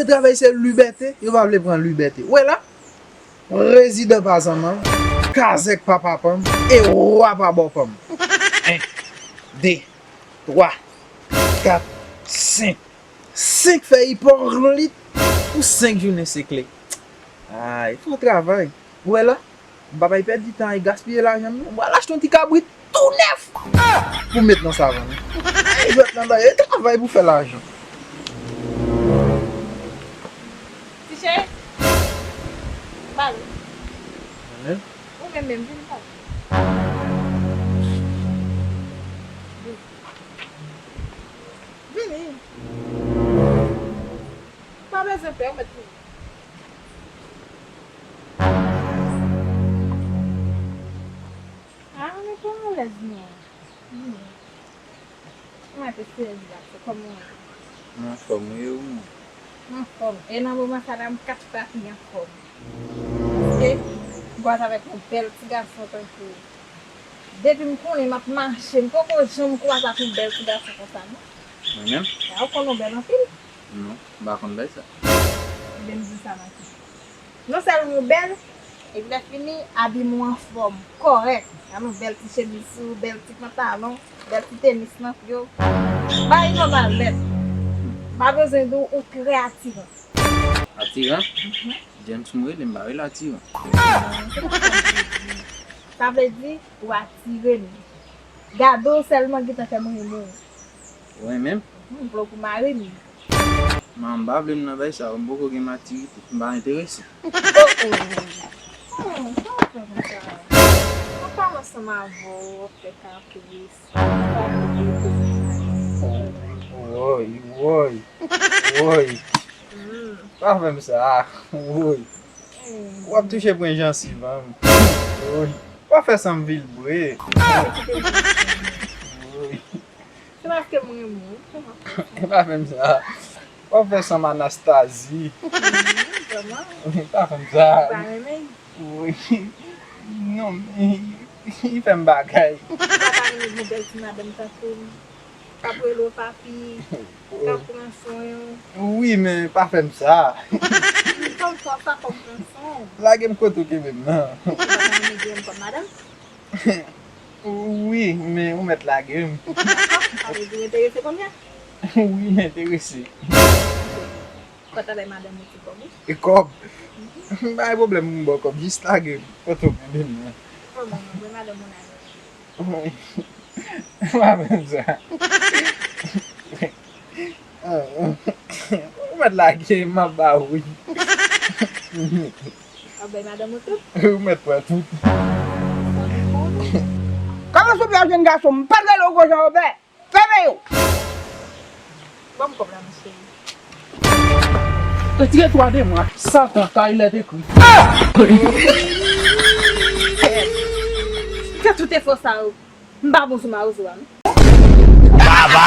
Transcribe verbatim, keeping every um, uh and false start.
Travay se libète, yo pa vle pran libète. Ou wè la? Prezidan pa zanmanm, kazèk pa papanm, e wa pa bòpanm. En, de, twa, kat, senk. Senk fè ipòglit pou senk jounen sekle. Ay, fò travay. Ou wè la? M pa bay pèdi tan e gaspiye lajan m non. M pral achte yon ti kabrit tou nèf pou m met nan savann. Ay, jwèt nan bay, e travay pou fè lajan. Ti cheri, bal. Ou menm menm, vin bal. Vini. Pa bezwen pè, ou mèt vini. Ah, men kòman lèz nou an? Vini. Mwen te serye la, se kòman ou ye? Mwen anfòm, ou ye ou menm? Mwen anfòm. E nan moman sa la, m kat fwa pi anfòm. Paske m kwaze avèk yon bèl ti gason tankou ou. Depi m konnen m ap mache, m poko janm kwaze ak yon bèl ti gason konsa, non. Mwen menm? Ya, ou konnen w bèl anpil. Non, m pa konn bay sa. Ebyen, m di sa nan ki. Non sèlman w bèl, epi lè fini, abiman w anfòm, kòrèk. Gade yon bèl ti chemiz sou, bèl ti pantalon, bèl ti tenis nan pye w. Bagay nòmal nèt. M pa bezwen di w, ou trè atiran. Atiran? Mhm. James mwen rele, m pa rele atiran. Sa vle di, ou atire m. Gade w sèlman gentan fè m renmen w. Ou renmen m? M vle w pou mari m. Man, m pa vle m nan bay sa yo, m poko gen matirite, m pa enterese. Oh, oh. Hmm, pa fè konsa. Mwen pa ansanm avè w, w ap fè kapris. Woy, woy, woy. Hmm. Pa fè m sa, woy. Hmm. W ap touche pwen jansiv an. Woy. Pa fè san m vilbre. Woy. Se paske m renmen w, kòman? E pa fè m sa. W ap fè san m Anastazi. Kòman? Pa fè m sa. Ou pa renmen? Wi. Non, li, li fè m bagay. Ou pa ta renmen gen bèl ti madanm tankou m? K ap rele w papi, k ap pran swen w. Wi, men pa fè m sa. Kòm fò sa, kòm pran swen w. Lage m kote w kenbe m nan. Ou pa ta renmen gen m kòm madanm? Wi, men ou mèt lage m. Dakò, sa vle di ou enterese kounye a? Wi, m enterese. Fò ta bay madanm ou ti kòb, wi. E kòb? M pa gen pwoblèm pou m ba w kòb, jis lage m. Kote w kenbe m nan. Pwoblèm, mwen madanm ou lage. Wi. M pa fè m sa. Ou mèt lage m, m ap ba ou, wi. W ap bay madanm ou tout? Ou mèt pran tout. Kòman sou pye jèn gason, m pa t rele w gwo jan Wobè. Fèmen yo! Ban m kòb la, mon cheri. Retire twa de mwa, Satan, kay lè te kri. Fè tout efò sa yo. M pa bon sou mawozo a, non. Baba!